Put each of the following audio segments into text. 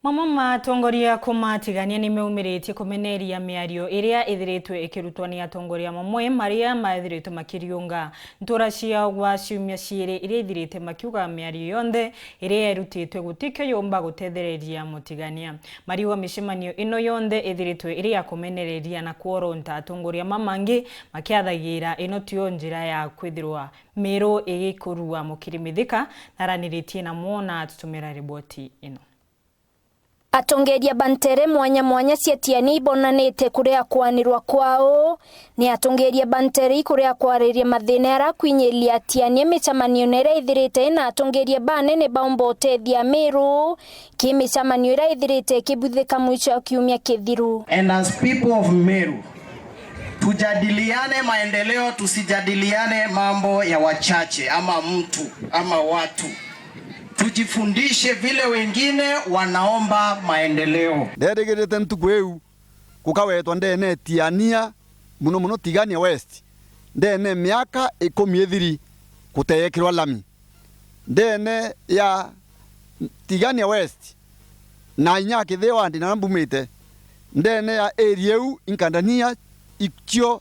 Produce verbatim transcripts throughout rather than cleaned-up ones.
Mamwe ma atongoria kuuma Tigania ni meumiritie kumeneria miario iria ithiritwe ikirutwa ni atongoria mamwe maria maethiritwe makiriunga ntura ciao gwa ciumia ciiri iria ithirite, makiuga miario yonthe iria irutitwe gutikio yumba gutethereria Mutigania. Mariuga micemanio ino yonthe ithiritwe iri ya kumenereria na kworonta atongoria mamangi makiathagira ino tio njira ya kwithirwa Meru igikurua. Mukiri Mithika naraniritie namo na atutumira riboti ino. Atongeria ba ntere mwanya mwanya cia Tiania ibonanite kuria kwanirwa kwao. Ni atongeria ba ntere ikuria kwariria mathina aria akwinyiria Tiania micemanione iria ithirite na atongeria banene baumba utethia Meru ki micemanio iria ithirite ikibuthika mwicho wa kiumia kithiru. And as people of Meru, tujadiliane maendeleo, tusijadiliane mambo ya wachache ama mtu ama watu. Tujifundishe vile wengine wanaomba maendeleo. Nderigirite ntuku iu gukawetwa ndene Tiania, muno muno Tigania West, ndene miaka ikumi ithiri kuteekirwa lami. Ndene ya Tigania West na inya Kithio andi na mbumite, ndene ya area iu inkandania icio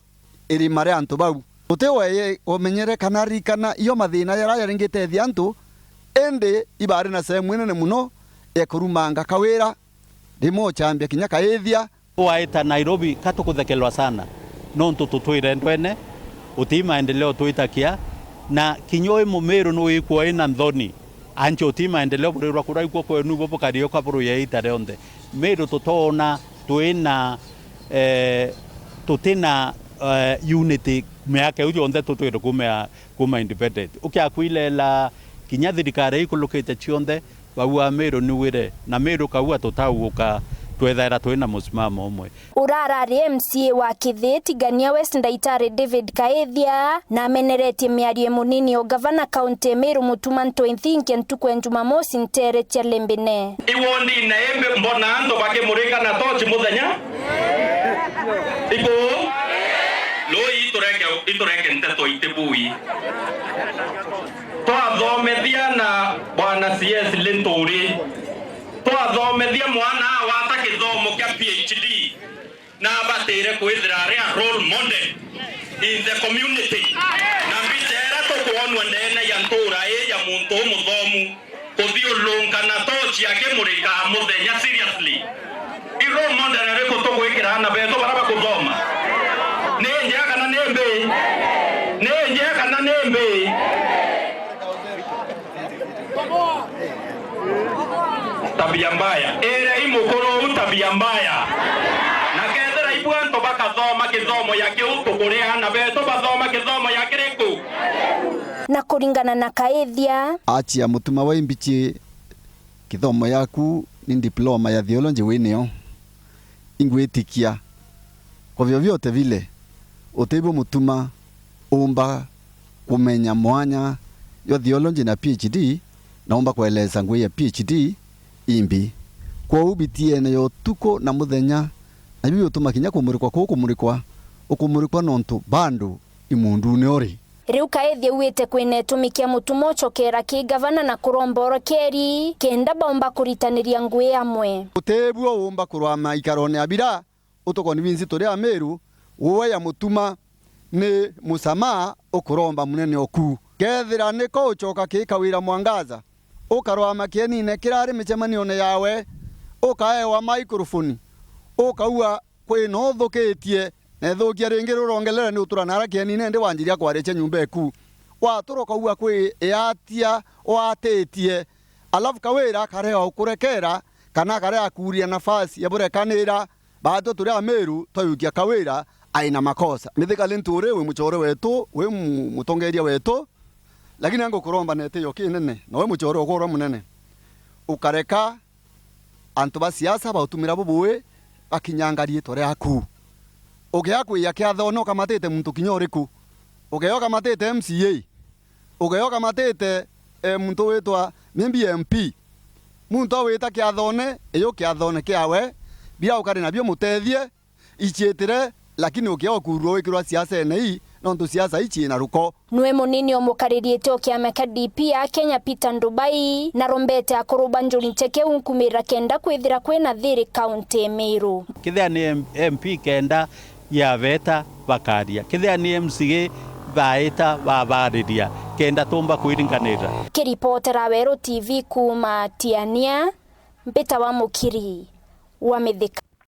irima ria antu bau. Guti weye umenyere kana arikana iyo mathina jaria jaringite ethia antu, indi ibari na sehemu inene muno ya kurumanga Kawira, rimwe uchambia kinya kaithia. Waita Nairobi ka tukuthekelwa sana, nontu tutwire ndwene, uti maendeleo twitakia, na kinya wi Mumiru nuwikwa ina nthoni. Ancho ti maendeleo burirwa kuraikwa kwenu bo bukariuka buruye ita rionthe. Meru tutoona twina, eh, tutina, eh, unity miaka iu yonthe tutwire kuma, kuma independent. Ukia kwilela kinya thirikari ikulukite cionthe, baua Meru niwire, na Meru kaua tutauuka twethaira twina musimamo umwe. Urarari M C A wa Kithii Tigania West Ndaitari David Kaithia nameneretie miario ya munini o gavana kaunti ya Meru Mutuma Ntwinthinkia ntuku ya Jumamosi ntere cia Lembine. Iwondine imbi mbona antu bakimurika na tochi muthenya? Iku? Lui itureke, itureke nteto iti bui. Twathomethia na Bwana C S Linturi. Twathomethia mwana awata kithomo kia P H D, na abatire kwithira ari a role model in the community. Na mbica iria tukwonua ndeene ya ntuura ii ya muntu umuthomu, kuthiurunka na tochi akimurika muthenya, seriously. I role model iriku tugwikira aana beetu baria bakuthoma? Ni njega kana ni mbi? Ni njega kana ni mbi? Tabia mbaya. Ira i mukuru uu tabia mbaya. Na kethira ibu antu bakathoma kithomo ya kiu, tukuri aana beetu bathoma kithomo ya kiriku? Na kuringana na Kaithia, achia Mutuma wa imbichi, kithomo yaku ni diploma ya theology wi nio. Ingwitikia kwa vyovyote vile, utibwo Mutuma umba kumenya mwanya jwa theology na P H D, na umba kueleza ngui ya P H D imbi. Kwou bitiene ya utuku na muthenya, na biu biutuma kinya kumurikwa kuu kumurikwa, ukumurikwa nontu bandu i mundune uri. Riu Kaithia auite kwina itumi kia Mutuma ucokera ki gavana na kuromba urokeri kenda baumba kuritaniria ngui amwe. Utibwo umba kurwama ikarone abira utukonvinsi turi Amiru, uwe ya Mutuma ni musamaa ukuromba munene oku. Kethira niko ucoka ki Kawira Mwangaza, ukarwama kienine kirari micemanione yawe, ukaewa maikrofoni, ukaua, kwina uthukitie, na ithukia ringi rurongelera ni utura nara kienine ndi wanjiria kwaria cia nyumba eku. Watura ukaua kwi iatia watitie, alafu Kawira akarewa ukurekera, kana akarewa kuuria nafasi ya burekanira. Baatwe turi Amiru twayukia Kawira aina makosa. Mithika Linturi wi muchore wetu, wi mu-, mutongeria wetu, lakini angukuromba na itio kinene, na wi muchore ukurwa munene. Ukareka antu ba siasa bautumira bubui bakinyanga riitwa riaku. Ugea kwia kiathone ukamatite muntu kinya uriku. Ugea ukamatite M C A. Ugea ukamatite, eh, muntu witwa maybe M P. Muntu awita kiathone, iyo kiathone kiawe, bira ukari nabio mutethie, iciitire, lakini ukia ukurua wikirwa siasene ii, nontu siasa ii ciina ruko. Nwe munini o mukaririite o kiama kia D P ya Kenya, Peter Ndubai, na rombete akuru ba Njuri Ncheke unkumira kenda kwithira kwina thiri kaunti ya Meru. Kethira ni M-, M P kenda yabeta bakaria. Kethira ni M C A baita babariria kenda tumba kwiringanira. Kiripotera Weru T V kuuma Tiania, Mbita wa Mukiri wa Mithika.